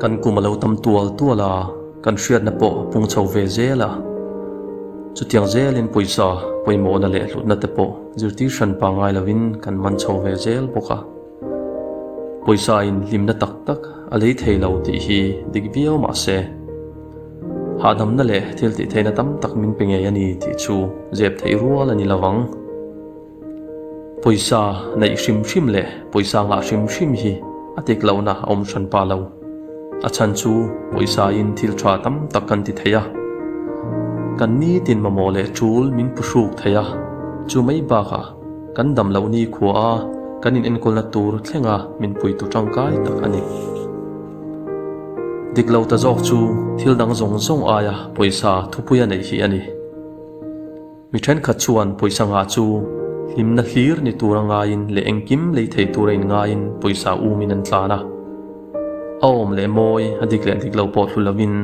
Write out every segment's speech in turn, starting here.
Kan kum a lo tam tual tual a, kan hriatna pawh a pung chho ve zel a. Chutiang zelin pawisa pawimawhna leh hlutna te pawh zirtir hran pangngai lovin kan man chho ve zel bawk a. Pawisa in hlimna tak tak a lei thei lo tih hi dik viau mah se, hahdamna leh thil tih theihna tam tak min pe ngei a ni tih chu zep theih rual a ni lo vang. Pawisa neih hrim hrim leh pawisa ngah hrim hrim hi a dik lohna a awm hran pah lo. A chhan chu pawisa in thil tha tam tak kan ti thei a, kan nitin mamawh leh tul min phuhruk thei a, chu mai bakah kan dam loh ni khua a kan in enkawlna tur thlenga min puitu tangkai tak a ni. Dik lo ta zawk chu thil dang zawng zawng aia pawisa thupui a neih hi a ni. Mi thenkhat chuan pawisa ngah chu hlimna hlir ni tura ngaiin leh engkim lei thei tura inngaiin pawisa umin an tlan a. A awm leh mawi, a dik leh dik lo pawh hlu lovin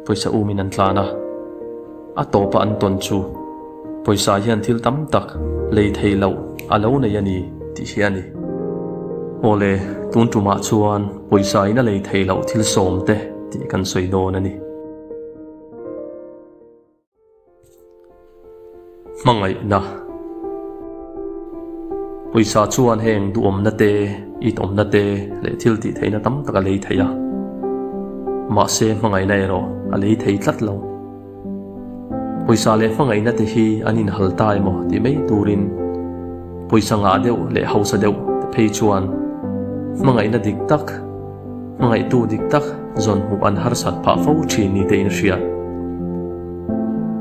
pawisa umin an tlan a. A tawpa an tawn chu pawisa hian thil tam tak lei thei loh a lo nei a ni tih hi a ni. Awle, tun tumah chuan pawisa in a lei thei loh thil sawm te tih kan sawi dawn a ni. Hmangaihna Pawisa chuan heng duhawmna te, itawmna te leh thil tih theihna tam tak a lei thei a. Mahse hmangaihna erawh a lei thei tlat lo. Pawisa leh hmangaihna te hi an inhal ta emaw tih mai turin pawisa ngah deuh leh hausa deuh te phei chuan hmangaihna dik tak, Hmangaihtu dik tak zawn hmuh an harsat phah fo thin ni te in hria.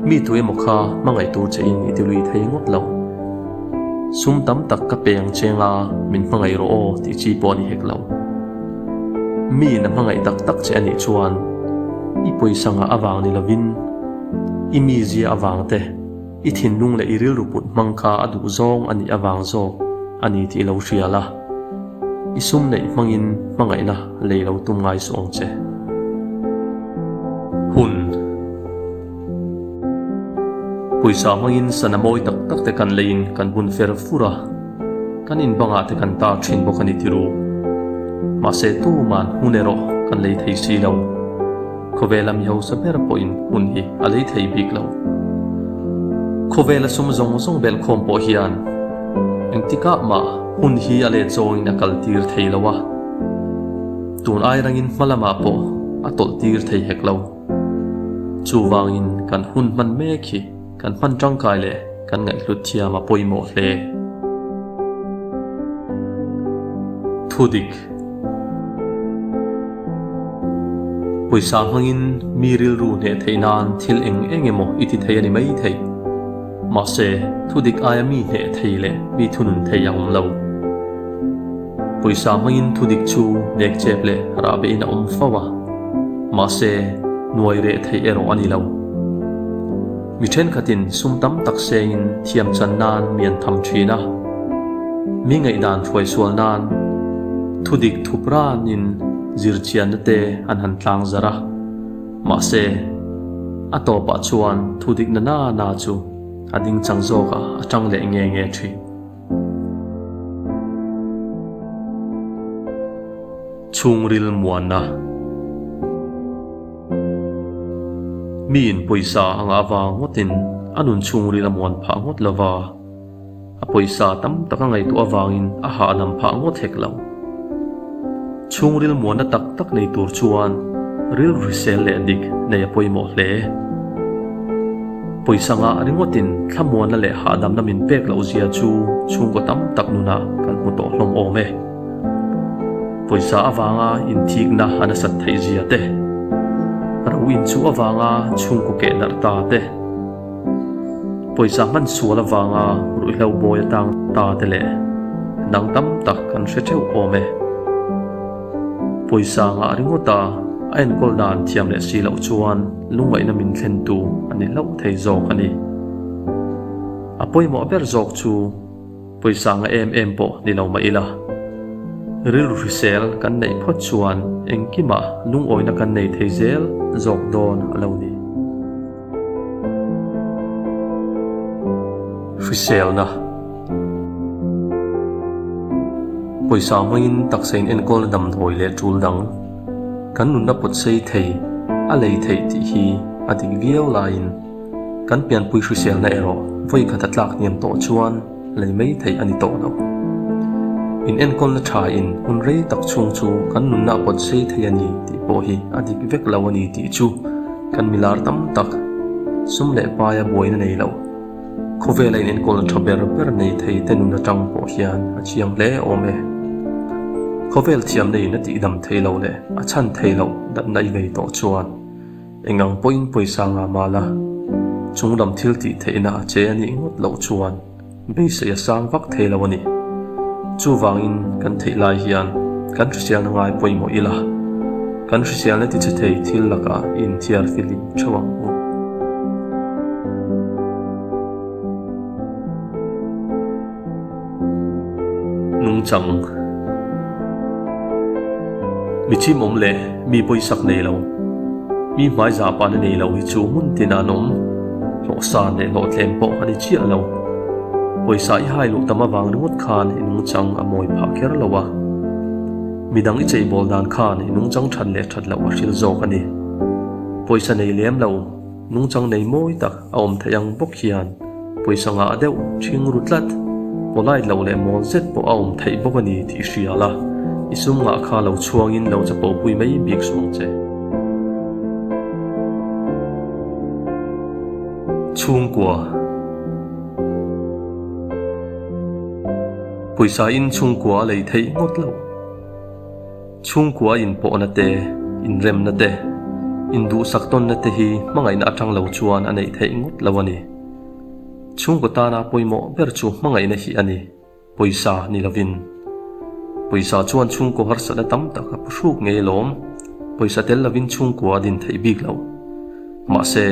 Mi tu emaw kha hmangaih tur che in i ti lui thei ngawt lo. Sum tam tak ka peng cheng a, min hmangaih rawh aw tih chi pawh a ni hek lo. Mi in a hmangaih tak tak che a nih chuan i pawisa ngah avang ni lovin i mizia avang te, I thinlung leh i rilru put hmang kha a duh zawng a nih avang zawk a ni tih lo hria la. I sum neih hmangin hmangaihna lei lo tum ngai suh ang che. Hun. Pawisa hmangin sana mawi tak tak te kan leiin kan bun fer fur a, kan inbangah te kan tar thin bawk a ni tiru. Mahse tuman hun erawh kan lei thei si lo. Khawvela mi hausa ber pawhin hun hi a lei thei bik lo. Khawvela sum zawng zawng belhkhawm pawh hian engtikah mah hun hi a let zawngin a kal tir thei lo a, tun ai rangin hma lamah pawh a tawlh tir thei hek lo. Chuvangin kan hun hman mek hi kan hman tangkai leh kan ngaihhlut thiam a pawimawh hle. Thudik. Pawisa hmangin mi rilru hneh theih nan thil eng eng emaw i ti thei a ni mai thei. Mahse, thudik aia mi hneh thei leh mi thunun thei a awm lo. Pawisa hmangin thudik chu nekchep leh rahbehin a awm fo a, mahse, nuai reh theih erawh a ni lo. Mi thenkhatin sum tam tak sengin thiam chan nan mi an tham thin a, mi ngaihdan hruai sual nan thudik thup ranin zirchianna te an han tlang zar a, mahse, a tawpah chuan thudikna na na chu a ding chang zawk a, a tang leh nge nge thin. Chhungril muanna. Miin pawisa a ngah vang ngawtin a nun chhungril a muan phah ngawt lo va, a pawisa tam tak a ngaihtuah avangin a hahdam phah ngawt hek lo. Chhungril muanna tak tak nei tur chuan rilru hrisel leh dik nei a pawimawh hle. Pawisa ngah ringawtin thlamuanna leh hahdamna min pek loh zia chu chhungkaw tam tak nunah kan hmu tawh hlawm awm e. Pawisa avanga inthikna a nasat theih zia te, ro inchuh avanga chhungkaw keh darh ta te, pawisa hman sual avanga ruihhlo bawi atang ta te leh dang tam tak kan hre theuh awm e. Pawisa ngah ringawta a enkawl dan thiam leh si loh chuan lungngaihna min thlentu a ni hlauh thei zawk a ni. A pawimawh ber zawk chu. Pawisa nga em em pawh ni lo mah ila, rilru hrisel kan neih phawt chuan engkimah lungawina kan nei thei zel zawk dawn a lo ni. Hriselna Pawisa hmangin taksa in enkawlna damdawi leh tul dang. Kan nunna pawt sei thei a lei theih tih hi a dik viau laiin kan pianpui hriselna erawh vawi khat a tlak hniam tawh chuan lei mai theih a ni tawh lo. In enkawlna tha in hun rei tak chhung chu kan nunna a pawt sei thei a ni tih pawh hi a dik vek lo a ni tih chu kan milar tam tak sum leh paia buaina nei lo. Khawvela in enkawl tha ber ber nei thei te nun atang pawh hian a chiang hle awm e. Khawvel thiamna in a tihdam thei lo leh a chhan thei loh datna i vei tawh chuan eng ang pawhin pawisa ngah mah la, chung lam thil tih theihna a che a nih ngawt loh chuan beisei a sang vak thei lo a ni. Chuvangin kan theih lai hian kan hriselna ngai pawimawh ila, kan hriselna tichhe thei thil lakah i inthiar filim theuh ang u. Nungchang Mi chimawm leh mi pawisak nei lo, mi hmaizah pahna nei lo hi chu hmun tinah an awm. Hlawhsan leh hlawhtlem pawh a ni chiah lo. Pawisa i hai luh tam avang ringawt khan i nungchang a mawi phah kher lo a. Midang i cheibawl dan khan i nungchang that leh that loh a hril zawk a ni. Pawisa nei lem lo, nungchang nei mawi tak a awm theih ang bawk hian pawisa ngah deuh ṭhing ru tlat, polite loh leh mawl zet pawh a awm theih bawk a ni tih hria la, i sum ngah kha lo chhuangin lo chapopui mai bik suh ang che. Chhungkua Pawisa in chhungkua a lei theih ngawt lo. Chhungkua inpawhna te, inremna te, induhsak tawnna te hi hmangaihna atang lo chuan a neih theih ngawt lo a ni. Chhungkaw tana pawimawh ber chu hmangaihna hi a ni. Pawisa ni lovin. Pawisa chuan chhungkaw harsatna tam tak a pu hruk ngei alawm. Pawisa tel lovin chhungkua a din theih bik lo. Mahse,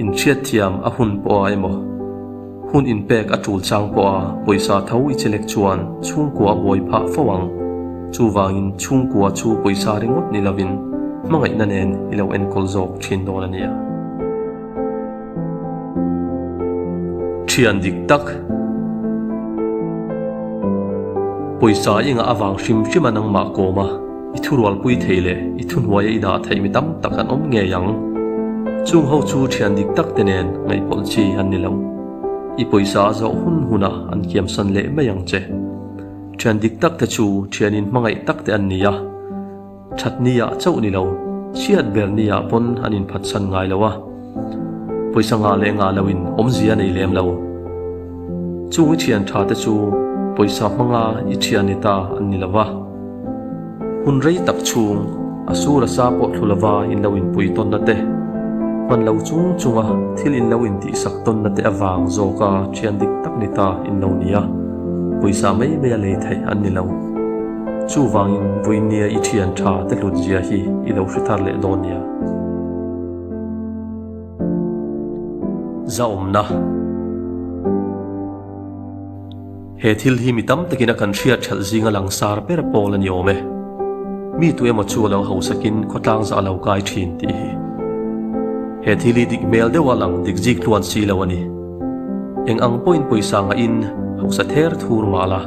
inhriatthiam a hun pawha emaw, hun inpek a tul chang pawha pawisa tho i chelek chuan chhungkua a buai phah fo ang. Chuvangin chhungkua chu pawisa ringawt ni lovin hmangaihna nen i lo enkawl zawk thin dawn a nia. Thian dik tak. Pawisa i ngah avang hrim hrim a nangmah kawm a, i thurualpui thei leh i thuhnuaia i dah theih mi tam tak an awm ngei ang. Chung ho chu thian dik tak te nen ngaihpawlh chi an ni lo. I pawisa a zawh hun hunah an kiamsan leh mai ang che. Thian dik tak te chu thian in hmangaih tak te an ni a. That ni ah chauh ni lo, chhiat ber ni ah pawn an inphatsan ngai lo a, pawisa ngah leh ngah lo in awmzia a nei lem lo. Chung i thian tha te chu pawisa hmanga i thian ni ta an ni lo va. Hun rei tak chhung a sur a sa pawh thlu lova in lo inpui tawnna te, hman lo chung chunga thil in lo intihsak tawnna te avang zawka thian dik tak ni ta in lo ni a, pawisa mai mai a lei theih an ni lo. Chuvangin vawinia i thian tha te hlut zia hi i lo hre thar leh dawn nia. Zaawmna He thil hi mi tam takin a kan hriat ṭhelh zinga langsar ber pawl a ni awm e. Mi tu emaw chu a lo hausakin khawtlang zah a lo kai ṭhin tih hi. He thil hi dik hmel deuha lang dik zik tluan si lo a ni. Eng ang pawhin pawisa ngahin hausa ther thur mah la,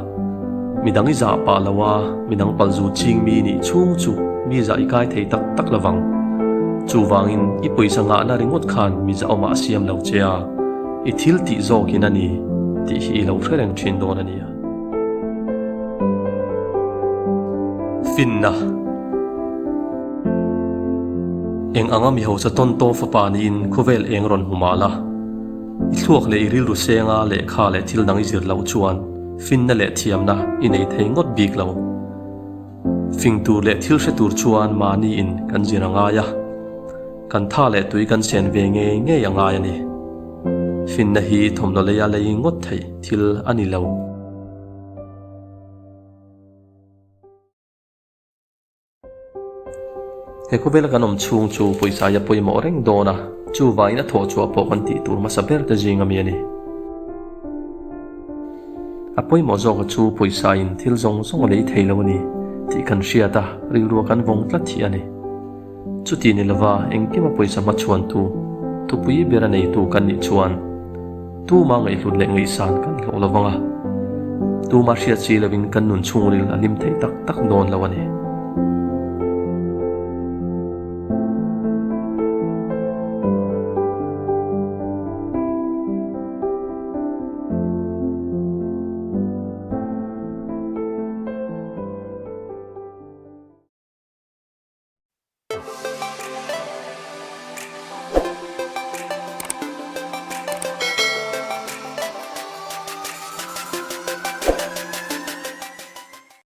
midang i zah pah lo a, midang palzu ching mi nih chhung chu mi zah i kai thei tak tak lovang. Chuvangin i pawisa ngahna ringawt khan mi zahawmah a siam lo che a, i thil tih zawkin a ni tih hi i lo hre reng thin dawn a nia. Finna. Eng anga mi hausa tawn taw fapa niin khawvel eng rawn hmu mah la. I thluak leh i rilru senga lehkha leh thil dang i zir loh chuan finna leh thiamna i nei thei ngawt bik lo. Fing tur leh thil hre tur chuan mahni in kan zir a ngai a, kan tha leh tui kan sen ve ngei ngei a ngai a ni. Finna hi thawmhnaw leia lei ngawt theih thil a ni lo. He khawvela kan awm chhung chu pawisa hi a pawimawh reng dawn a, chuvangin a thawh chhuah pawh kan tih tur hmasa ber te zing a mi a ni. A pawimawh zawka chu pawisa in thil zawng zawng a lei thei lo a ni tih kan hriat a, rilrua kan vawng tlat hi a ni. Chuti ni lova engkima pawisa hmachhuantu, thupui bera neitu kan nih chuan, Tuma ngaihhlut leh ngaihsan kan hlawh lo vang a, tuma hriat si lovin kan nun chhungril a hlim thei tak tak dawn lo a ni.